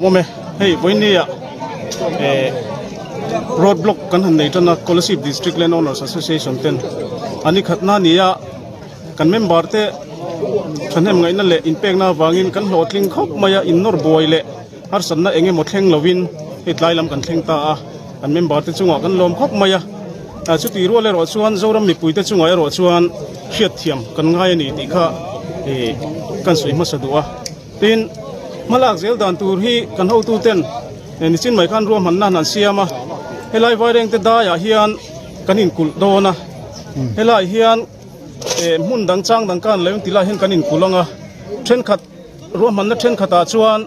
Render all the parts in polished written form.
Awm e, hei vawinia eh road block kan han nei tan a Kolasib District Land Owners Association ten a ni khatna ni a kan member te thahnem ngaihna leh inpekna avangin kan hlawhtling khawp mai a innawr buai leh harsatna eng emaw thleng lovin hei tlai lam kan thleng ta a kan member te chungah kan lawm khawp mai a chutih rual erawh chuan Zoram mipuite chungah erawh chuan hriatthiam kan ngai a ni tih kha eh kan sawi hmasa duh a. Tin, hmalak zel dan tur hi kan hotuten nichin mai khan ruahmanna an siam a, helai vairengte daiah hian kan inkulh dawn a, helai hian hmun dang chang dang kan lo inti lai hian kan inkulh ang a, thenkhat ruahmanna thenkhatah chuan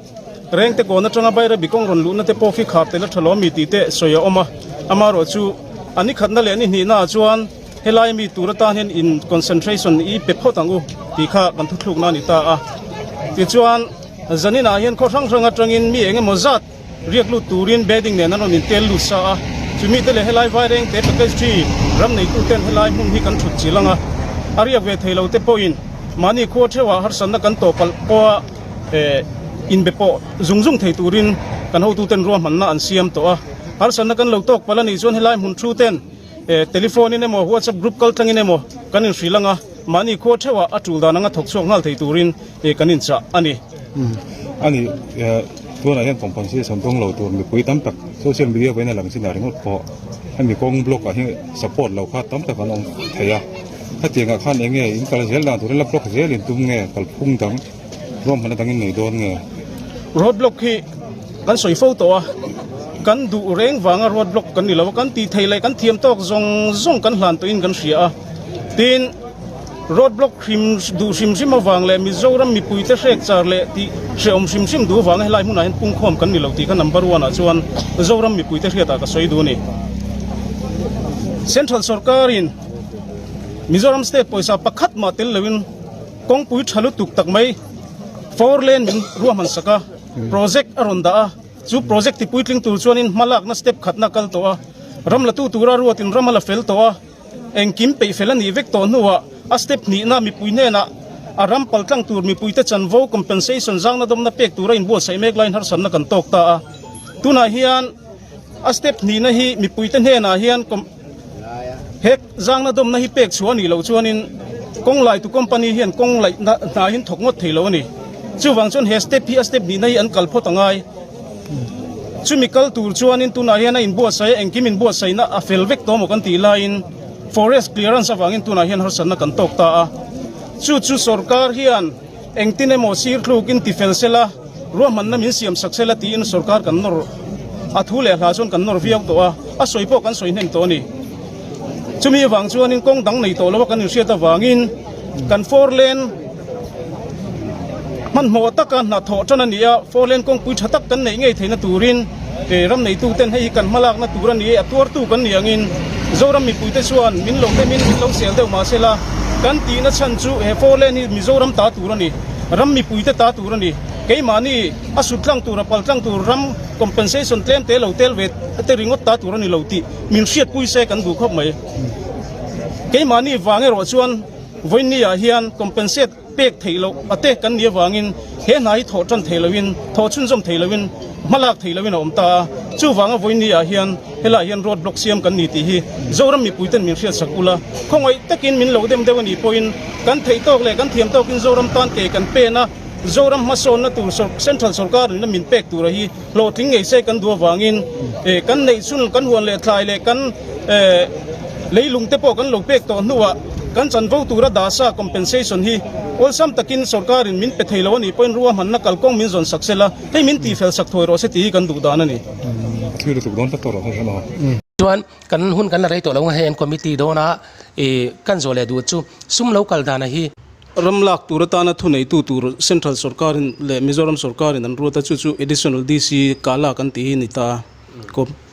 rengte kawn atanga Bairabi kawng rawn luhna te pawh khi khar tel a tha lo ami tih te sawi a awm a, amaherawhchu a ni khatna leh ni hnihnaah chuan Helai mi tur atan hian in concentration i pe phawt ang u tih kha kan thuthlukna a ni ta a. Tichuan, zaninah hian khaw hrang hrang atangin mi eng emaw zat riak lut turin bedding nen an rawn intel lut sa a. Chumi te leh helai vairengte package three ram neituten helai hmun hi kan thut chilh ang a. A riak ve thei lo te pawhin mahni khua theuhah harsatna kan tawh palh pawha inbe pawh zung zung thei turin kan hotuten ruahmanna an siam tawh a. Harsatna kan lo tawk palh a nih chuan helai hmun thu ten Telephone in emaw WhatsApp group kal tlangin emaw kan inhrilh ang a, mahni khua theuhah a tul dan anga thawk chhuak nghal thei turin kan inchah a ni. A ni, tunah hian compensation dawng lo tur mipui tam tak social media vawiin a lang chinah ringawt pawh hemi kawng block ah hian support lo kha tam tak an awm thei a, hetiangah khan eng nge in kal zel dan turin la block zel in tum nge kalphung dang Ruahmanna dangin nei dawn nge? Road block hi kan sawi fo tawh a, kan duh reng vanga road block kan ni lo a, kan tih theih leh kan thiam tawk zawng zawng kan hlan tawhin kan hria a. Tin, road block hrim duh hrim hrim avang leh Mizoram mipuite hrek char leh tih hrehawm hrim hrim duh avanga helai hmunah hian pungkhawm kan ni lo tih kha number one ah chuan Zoram mipuite hriatah ka sawi duh a ni. Central sorkarin Mizoram state pawisa pakhat mah tel loin, Kawngpui tha lutuk tak mai four lane min ruahman sak a, project a rawn dah a, chu project ti puitling tur chuanin hmalakna step khatna a kal tawh a, ram la tu tura ruatin ram a la fel tawh a, engkim peih fel a nih vek tawh hnuah a step hnihna mipui hnenah a ram paltlang tur mipuite chanvo compensation zangna dawmna pek tura inbuatsaih mek laiin harsatna kan tawk ta a, tunah hian a step hnihna hi mipuite hnenah hian. He zangna dawmna hi pek chhuah a nih loh chuanin kawng laitu company hian kawng laihna hna hi an thawk ngawt thei lo a ni. Chuvang chuan he step hi a step hnihna hi an kal phawt a ngai. Chumi kal tur chuanin tunah hian a inbuatsaih a, engkim inbuatsaihna a fel vek tawh maw kan tih laiin forest clearance avangin tunah hian harsatna kan tawk ta a. Chu chu sorkar hian Engtin emaw sir tlukin ti fel sela, ruahmanna min siam sak sela tiin sorkar kan nawr a thu leh hla chuan kan nawr viau tawh a, a sawi pawh kan sawi hnem tawh a ni. Chumi avang chuanin kawng dang nei tawh lo a kan inhriat avangin kan four lane hmanhmawh taka hnathawh tan a ni a, four lane kawngpui tha tak kan neih ngei theihna turin ram neituten hei hi kan hmalakna tur a ni e, a tuartu kan ni angin Zoram mipuite chuan min lo hnemin min lo sel deuh mahsela kan tihna chhan chu he four lane hi Mizoram ta tur a ni, ram mipuite ta tur a ni, keimahni a sut tlang tur a pal tlang tur ram compensation tlem te lo tel ve te ringawt ta tur a ni lo tih min hriatpui se kan duh khawp mai. Keimahni vang erawh chuan vawiinni ah hian compensate Pek theih loh a te kan nih avangin he hna hi thawh tan thei loin, thawh chhunzawm thei loin, hmalak thei loin a awm ta a. Chuvanga vawiinni ah hian helaiah hian road block siam kan ni tih hi Zoram mipuiten min hriatsak ula, khawngaih takin min lo dem deuh a nih pawhin kan theih tawk leh kan thiam tawkin Zoram tan ke kan pen a, Zoram hmasawnna tur Central sorkar in a min pek tura hi hlawhtling ngei se kan duh avangin kan neih chhun kan huan leh thlai leh kan leilung te pawh kan lo pek tawh hnuah kan chanvo tura dahsa compensation hi awlsam takin sorkarin min pe thei lo a nih pawhin ruahmanna kalkawng min zawn sak sela hei min tihfel sak thuai rawh se tih hi kan duh dan a ni. A thil lutuk dawn tlat tawh rawh hei hian aw. Chuan kan hun kan la rei tawh lo ang hei an committee dawna ih kan zawh leh duh chu sum lo kal dana hi. Ram lak tur atana thuneitu tur Central sorkarin leh Mizoram sorkarin an ruat a, chu chu Additional DC Kala kan tih hi a ni ta a.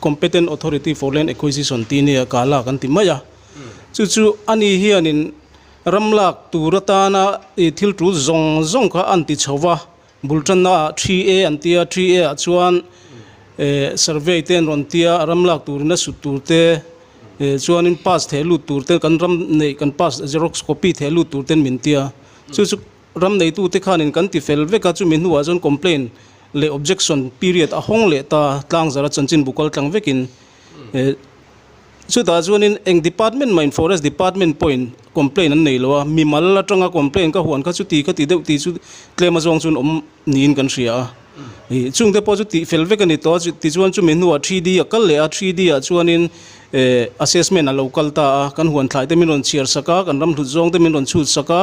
Competent Authority for Land Acquisition tih nia Kala kan ti mai a. Chu chu ani hianin ram lak tur atana thil tul zawng zawng kha an ti chho va, Bul tanna ah 3A an ti a, 3A ah chuan survey te an rawn ti a, ram lak turin a sut tur te chuanin pass theh lut tur te kan ram neih kan pass xerox copy theh lut tur ten min ti a, chu chu ram neitu te khanin kan ti fel vek a, chumi hnuah chuan complaint. leh objection period a hawng leh ta tlangzara chanchin bu kal tlang vekin chutah chuanin eng department mah in forest department pawhin complaint an nei lo a, mimal atanga complaint ka huan kha chuti khati deuh tih chu tlem azawng chuan awm niin kan hria a. Ih chungte pawh chu tih fel vek a ni tawh a, tichuan chumi hnuah 3D a kal leh a, 3D ah chuanin eh assessment a lo kal ta a, kan huan thlai te min rawn chhiar sak a, kan ram hlut zawng te min rawn chhut sak a,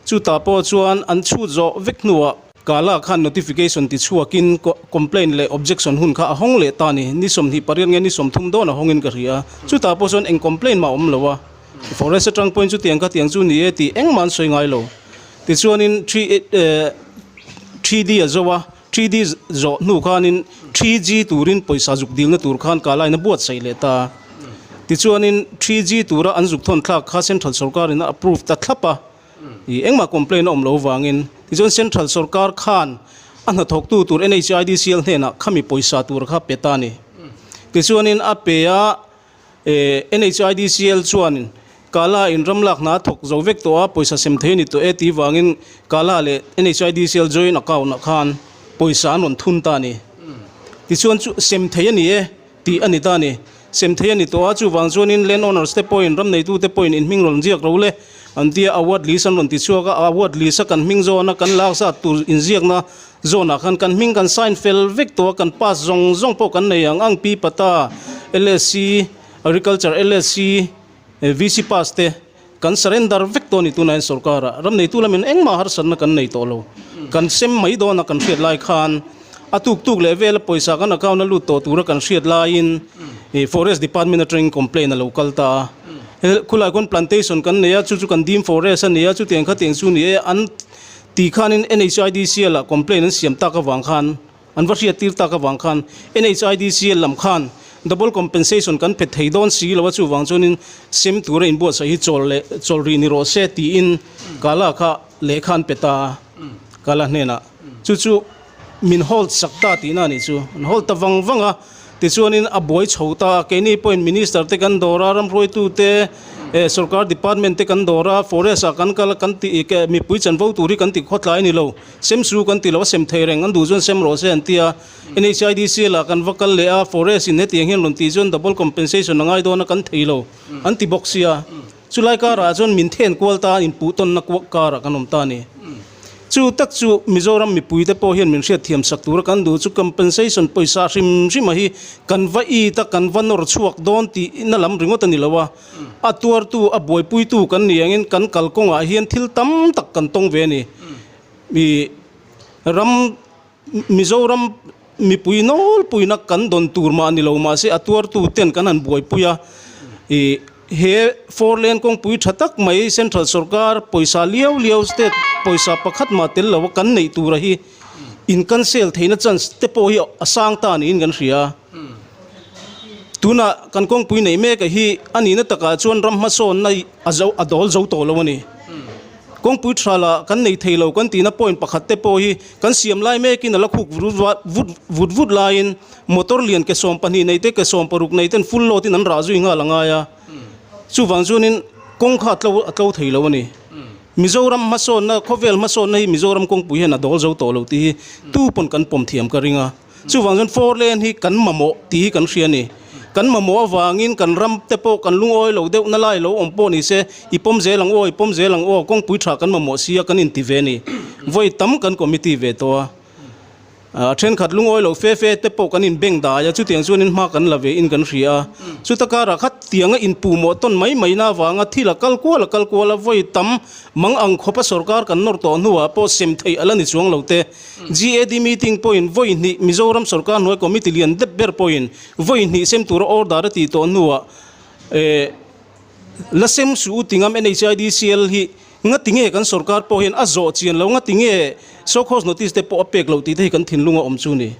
chutah pawh chuan an chhut zawh vek hnuah Kala khan notification ti chhuakin complaint leh objection hun kha a hawng leh ta a ni, ni 28 nge ni 30 dawn a hawngin ka hria a, chutah pawh chuan eng complaint mah a awm lo a, forest atang pawhin chutiang kha tiang chu ni e tih engmah an sawi ngai lo. Tichuanin 3D a zo a, 3D zawh hnu khanin 3G turin pawisa zuk dilna tur khan Kala in a buatsaih leh ta a, tichuanin 3G tura an zuk thawn thlak kha central sorkarin a approve ta thlap a. Ih engmah complaint a awm lo vangin tichuan central sorkar khan a hnathawktu tur NHIDCL hnenah khami pawisa tur kha pe ta a ni. Tichuanin a pe a, eh NHIDCL chuan Kala in ram lak hna a thawk zo vek tawh a, pawisa sem thei a ni tawh e tih vangin Kala leh NHIDCL joint account ah khan pawisa an rawn thun ta a ni. Tichuan chu sem thei a ni e. Tih a ni ta a ni. Sem thei a ni tawh a, chuvang chuanin land owners te pawhin, ram neitute pawhin in hming rawn ziak ro le an ti a, award list an rawn ti chhuak a, award list a kan hming zawna kan lak zat tur inziakna zawnah khan kan hming kan sign fel vek tawh a, kan pass zawng zawng pawh kan nei ang ang Pi Pata, LSC, Agriculture LSC, VC pass te kan surrender vek tawh a ni tunah hian sorkar-ah ram neitu lamin engmah harsatna kan nei tawh lo. Kan sem mai dawna kan hriat lai khan a tuk tuk leh vela pawisa kan account a lut tawh tura kan hriat laiin Forest Department atangin complaint a lo kal ta a. Khulai khawn plantation kan nei a, chu chu kan dim forest a ni a, chutiang khatiang chu ni e an tih khanin NHIDCL-ah complaint an siam tak avang khan An va hriat tir tak avang khan NHIDCL lam khan double compensation kan phet thei dawn si lo a, chuvang chuanin sem tura inbuatsaih hi chawl leh chawl rih ni rawh se tiin Kala kha lehkha an pe ta a, Kala hnenah chu chu min hold sak ta tihna a nih chu. An hold ta vang vang a, tichuanin a buai chho ta a, keini pawhin minister te kan dawr a, ramhruaitu te, eh sorkar department te kan dawr a, forest ah kan kal a, kan tih mipui chanvo tur hi kan ti khawtlai a ni lo. Sem su kan ti lo a, sem thei reng an duh chuan sem rawh se an ti a. NHIDCL ah kan va kal leh a, forest in hetiang hian rawn tih chuan double compensation a ngai dawn a kan thei lo an ti bawk sia. Chulai karah chuan min then kual ta in puh tawnna karah kan awm ta a ni. Chu tak chu Mizoram mipui te pawh hian min hriat thiam sak tura kan duh chu compensation pawisa hrim hrim a hi kan va it a, kan va nawr chhuak dawn tih na lam ringawt a ni lo a. A tuartu, a buaipuitu kan ni angin kan kalkawngah hian thil tam tak kan tawng ve a ni. I ram Mizoram mipui nawlpuina kan dawn tur mah ni lo mahse a tuartu ten kan han buaipui a. I he four lane kawngpui tha tak mai central sorkar pawisa liau liau state pawisa pakhat mah tel lo a kan neih tura hi in cancel theihna chance te pawh hi a sang ta niin kan hria a. Tuna kan kawngpui neih mek a hi a nihna takah chuan ram hmasawnna a zo a dawl zo tawh lo a ni. Kawngpui tha lah kan nei thei lo kan tihna point pakhat te pawh hi kan siam lai mekin a la khuk vut vut vut laiin motor lian ke 12 nei te ke 16 nei ten full load in an rah zui nghal a ngai a. Chuvang chuanin kawng kha a tlo a tlo thei lo a ni. Mizoram hmasawnna khawvel hmasawnna hi Mizoram kawngpui hian a dawl zo tawh lo tih hi tu pawn kan pawm thiam ka ring a. Chuvang chuan four lane hi kan mamawh tih hi kan hria a ni. Kan mamawh avangin kan ram te pawh kan lungawi lo deuh na lai lo awm pawh ni se, i pawm zel ang aw, i pawm zel ang aw, kawngpui tha kan mamawh sia kan inti ve a ni. Vawi tam kan committee ve tawh a. A thenkhat lungawi lo fe fe te pawh kan inbeng dai a, chutiang chuanin hma kan la ve in kan hria a. Chuta karah khat tianga inpuhmawh tawn mai mai na avanga thil a kal kual a kal kual a, vawi tam mang ang khawpa sorkar kan nawr tawh hnuah pawh sem theih a la ni chuang lo te. GAD meeting pawhin vawi hnih Mizoram sorkar hnuai committee lian dep ber pawhin vawi hnih sem tura order a tih tawh hnuah eh la sem suh u tingam NHIDCL hi ngati nge kan sorkar pawh hian a zawh chian lo ngati nge show cause notice te pawh a pek loh tih te hi kan thinlung a awm chu ni.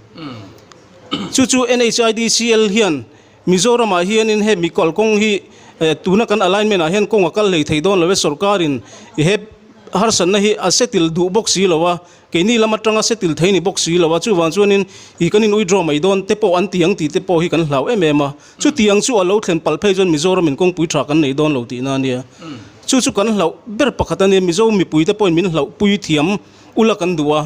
Chu chu NHIDCL hian Mizoramah hianin he mi kalkawng hi tuna kan alignment ah hian kawng a kal hlei thei dawn lo e sorkarin he harsatna hi a settle duh bawk si lo a. Keini lam atanga settle thei ni bawk si lo a, chuvang chuanin i kan in withdraw mai dawn te pawh an ti ang tih te pawh hi kan hlau em em a. Chutiang chu a lo thlen palh phei chuan Mizoram in kawngpui tha kan nei dawn lo tihna a nia. Chu chu kan hlauh ber pakhat a nia, Mizo mipuite pawhin min hlauhpui thiam ula kan duh a,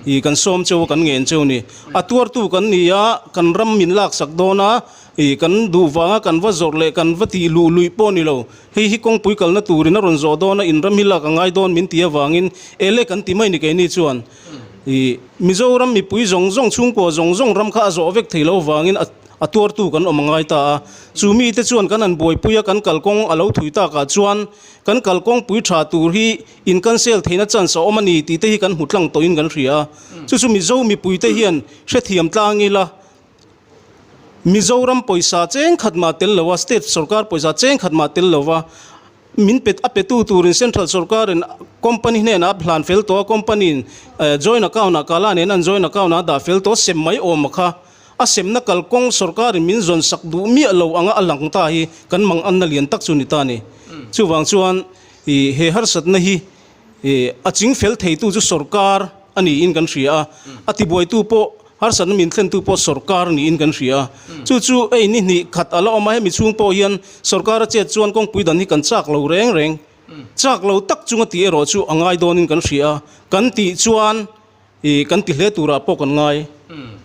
ih kan sawm cheu a, kan ngen cheu a ni. A tuartu kan ni a, kan ram min laksak dawn a, ih kan duh vanga kan va zawrh leh kan va tih luh luih pawh a ni lo. Hei hi kawngpui kalna turin a rawn zawh dawn a, in ram hi lak a ngai dawn min ti avangin ele kan ti mai ni keini chuan. Ih Mizoram mipui zawng zawng chhungkua zawng zawng ram kha a zawh vek thei lo avangin a a tuartu kan awm a ngai ta a. Chu mite chuan kan han buaipui a, kan kalkawng a lo thui takah chuan kan kalkawngpui tha tur hi in cancel theihna chance a awm a ni tih te hi kan hmu tlang tawhin kan hria a. Chu chu Mizo mipuite hian hrethiam tlang ila, Mizoram pawisa cheng khat mah tel lo a, state sorkar pawisa cheng khat mah tel lo va, min pe a petu turin central sorkarin company hnenah a hlan fel tawh a, company in joint account ah kala nen an joint account ah a dah fel tawh a, sem mai awm a kha. A semna kalkawng sorkarin min zawn sak duh miah lo anga a lang ta hi kan manganna lian tak chu ni ta a ni. Chuvang chuan ih he harsatna hi ih a ching fel theitu chu sorkar a niin kan hria a, a tibuaitu pawh harsatna min thlentu pawh sorkar niin kan hria a. Chu chu hei ni hnih khat a la awm a, hemi chhung pawh hian sorkar a chet chuan kawngpui dan hi kan chak lo reng reng. Chak lo tak chunga tih erawh chu a ngai dawnin kan hria a, kan tih chuan I kan ti hle turah pawh kan ngai.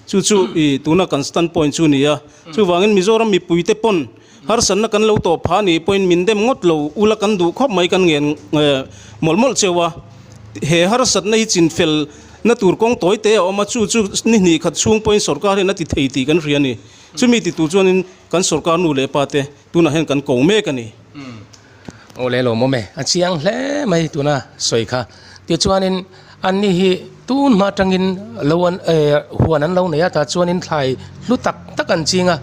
Chu chu i tuna kan stand point chu ni a. Chuvangin Mizoram mipuite pawn harsatna kan lo tawh phah anih pawhin min dem ngawt lo ula kan duh khawp mai kan ngen mawlh mawlh cheu a. He harsatna hi chinfel na tur kawng tawi te a awm a, chu chu ni hnih khat chhung pawhin sorkar hian a ti thei tih kan hria a ni. Chumi ti tur chuanin kan sorkar nu leh pa te tunah hian kan ko mek a ni. Aw le lawmawm e, a chiang hle mai tuna sawi kha. Tichuanin anni hi tun hma atangin lo an eh huan an lo nei a, tah chuanin thlai hlu tak tak an ching a.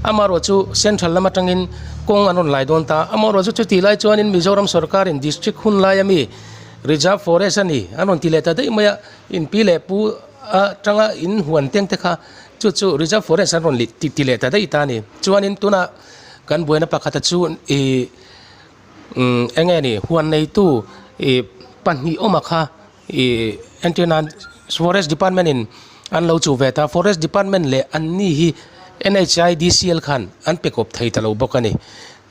Amaherawh chu central lam atangin kawng an rawn lai dawn ta. Amaherawh chu chutih lai chuanin Mizoram sorkarin district hun laia mi reserve forest a ni an rawn ti leh ta daih mai a, in pi leh pu atanga in huan teng te kha chu chu reserve forest an rawn ti leh ta daih ta a ni. Chuanin tunah Kan buaina pakhata chu ih umm eng nge ni huan neitu ih pahnih awm a kha ih entir nan forest department in an lo chuh ve ta forest department leh an ni hi N_H_I_D_C_L khan an pe kawp thei ta lo bawk a ni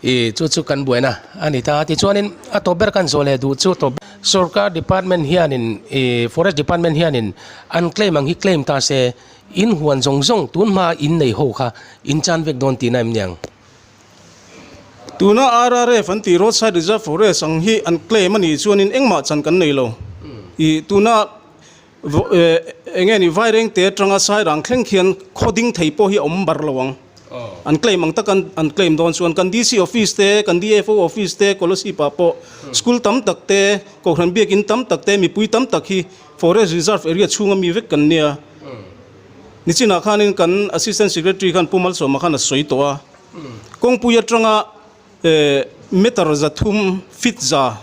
ih chu chu kan buaina a ni ta tichuanin a tawp ber kan zawh leh duh chu tawp sorkar department hianin ih forest department hianin an claim ang hi claim ta se. In huan zawng zawng tun hma in nei ho kha in chan vek dawn tihna em niang? Tuna RRF an tih Roadside Reserve Forest ang hi an claim a nih chuanin engmah chan kan nei lo. Ih tuna eng nge ni Vairengte atanga Sairang thleng khian khaw ding thei pawh hi a awm bar lo ang. An claim ang tak an claim dawn chuan kan DC office te, kan DFO office te, Kolasib ah pawh school tam tak te, Kohhran biakin tam tak te, mipui tam tak hi Forest Reserve area chhunga mi vek kan nia. Nichinah khanin kan Assistant Secretary khan Pu Malsawma khan a sawi tawh a, kawngpui atanga meter 300 feet za,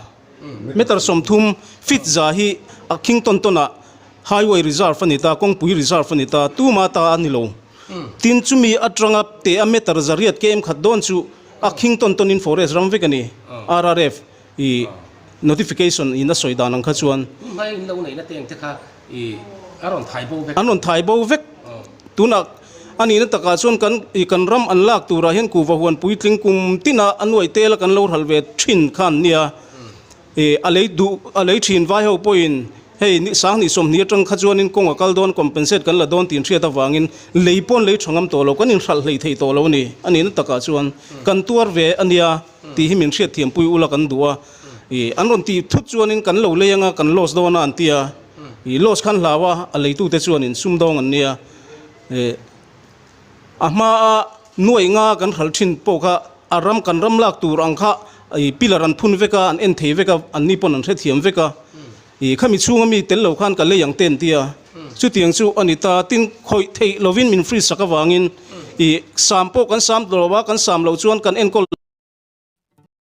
meter 30 feet za hi a khing tawn tawn ah Highway Reserve a ni ta, kawngpui Reserve a ni ta, tuma ta a ni lo. Tin chumi atanga teh a meter 800 km khat dawn chu a khing tawn tawnin forest ram vek a ni, RRF i notification in a sawi dan ang kha chuan. Tunhmai in lo neihna teng te kha i a rawn thai bo vek. An rawn thai bo vek. Tunah a nihna takah chuan kan i kan ram an lak turah hian kuhva huan puitling kum tina a nuai tela kan lo ral ve thin khan nia. I a lei duh a lei thin vai ho pawhin hei ni 20 30 atang kha chuanin kawng a kal dawn compensate kan la dawn tih hriat avangin lei pawn lei tha ngam tawh lo kan inhralh hlei thei tawh lo a ni. A nihna takah chuan kan tuar ve a nia tih hi min hriat thiampui ula kan duh a. I an rawn tih thut chuanin kan lo lei anga kan loss dawn a an ti a. I loss khan hlau a a leitute chuanin sumdawng an nia. I A hmaa nuai nga kan hral thin pawh kha a ram kan ram lak tur ang kha ih pillar an phun vek a, an en thei vek a, an ni pawn an hrethiam vek a. Ih khami chhunga mi tel lo khan ka lei ang te an ti a. Chutiang chu a ni ta. Tin, khawih theih lovin min freeze sak avangin ih sam pawh kan sam lo a, kan sam loh chuan kan enkawl.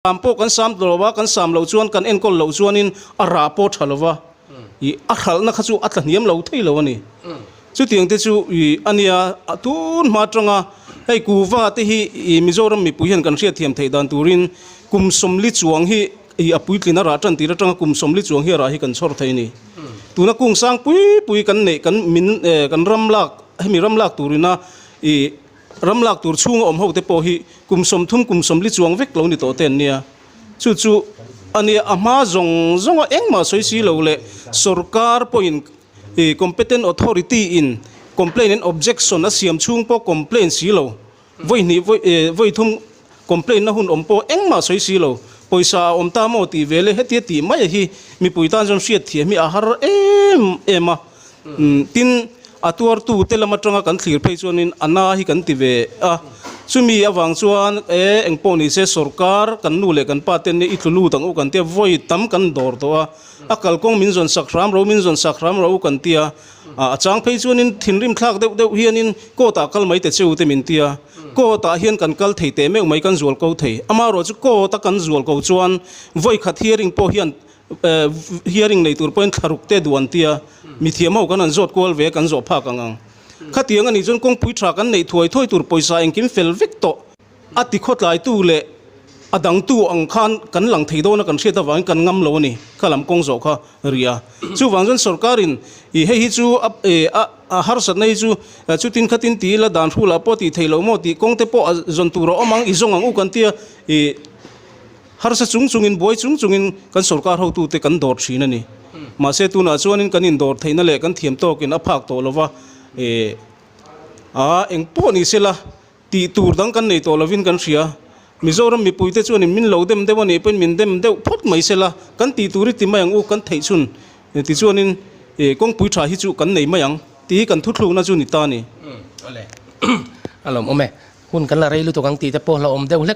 Sam pawh kan sam lo a, kan sam loh chuan kan enkawl loh chuanin a rah pawh tha lo va, ih a hralhna kha chu a tla hniam lo thei lo a ni. Chutiang te chu ih a nia, a tun hma atanga hei kuva te hi ih Mizoram mipui hian kan hriatthiam theih dan turin kum 40 chuang hi ih a puitlin a rah tan tir atanga kum 40 chuang hi a rah hi kan chhawr thei a ni. Tuna kung sang pui pui kan neih kan min kan ram lak hemi ram lak turina ih Ram lak tur chhunga awm ho te pawh hi kum 30 kum 40 chuang vek lo ni tawh te an nia. Chu chu A nia, a hma zawng zawnga engmah sawi si lo leh sorkar pawhin competent authority in complaint and objection a siam chhung pawh complaint si lo, vawi hnih vawi thum complaint na hun awm pawh engmah sawi si lo, pawisa a awm ta maw tih ve leh hetia tih mai hi mipui tan chuan hriat thiam hi a har em em a. Tin, a tuartute lam atanga kan thlir phei chuanin a na hi kan ti ve a, chumi avang chuan e engpawh ni se sorkar kan nu leh kan pa ten i tlu lut ang u kan tia vawi tam kan dawr tawh a, a kalkawng min zawn sak hram ro min zawn sak hram ro u kan tia, a chang phei chuanin thinrim thlak deuh deuh hianin court ah kal mai ta cheu te min tia, court ah hian kan kal thei teh meuh mai kan zual ko thei, amaherawh chu court a kan zual ko chuan vawi khat hearing pawh hian Hearing nei tur pawhin thlaruk te duh an tia, mithiam ho kan han zawt kual ve a kan zawh phak ang ang. Khatiang anih chuan kawngpui tha kan neih thuai thuai tur pawisa engkim fel vek tawh. A ti khawtlaitu leh a dangtu ang khan kan lang thei dawn a kan hriat avangin kan ngam lo a ni, kha lam kawng zawh kha ri a. Chuvang chuan sorkarin ih hei hi chu a a harsatna hi chu chutin khatin ti ila dan hrulah pawh tih theih loh maw tih kawng te pawh a zawn tur a awm ang i zawng ang u kan tia ih Harsa chung chungin, buai chung chungin kan sorkar hotute kan dawr thin a ni. Mahse tunah chuanin kan indawr theihna leh kan thiam tawkin a phak tawh lova, eh, a eng pawh ni sela tih tur dang kan nei tawh lovin kan hria. Mizoram mipuite chuanin min lo dem deuh a nih pawhin min dem deuh phawt mai sela, kan tih tur hi ti mai ang u, kan theih chhun tichuanin, eh, kawngpui tha hi chu kan nei mai ang tih hi kan thuthlukna chu ni ta a ni. Awle, a lawmawm e. Hun kan la rei lutuk ang tih te pawh hlauhawm deuh hlek.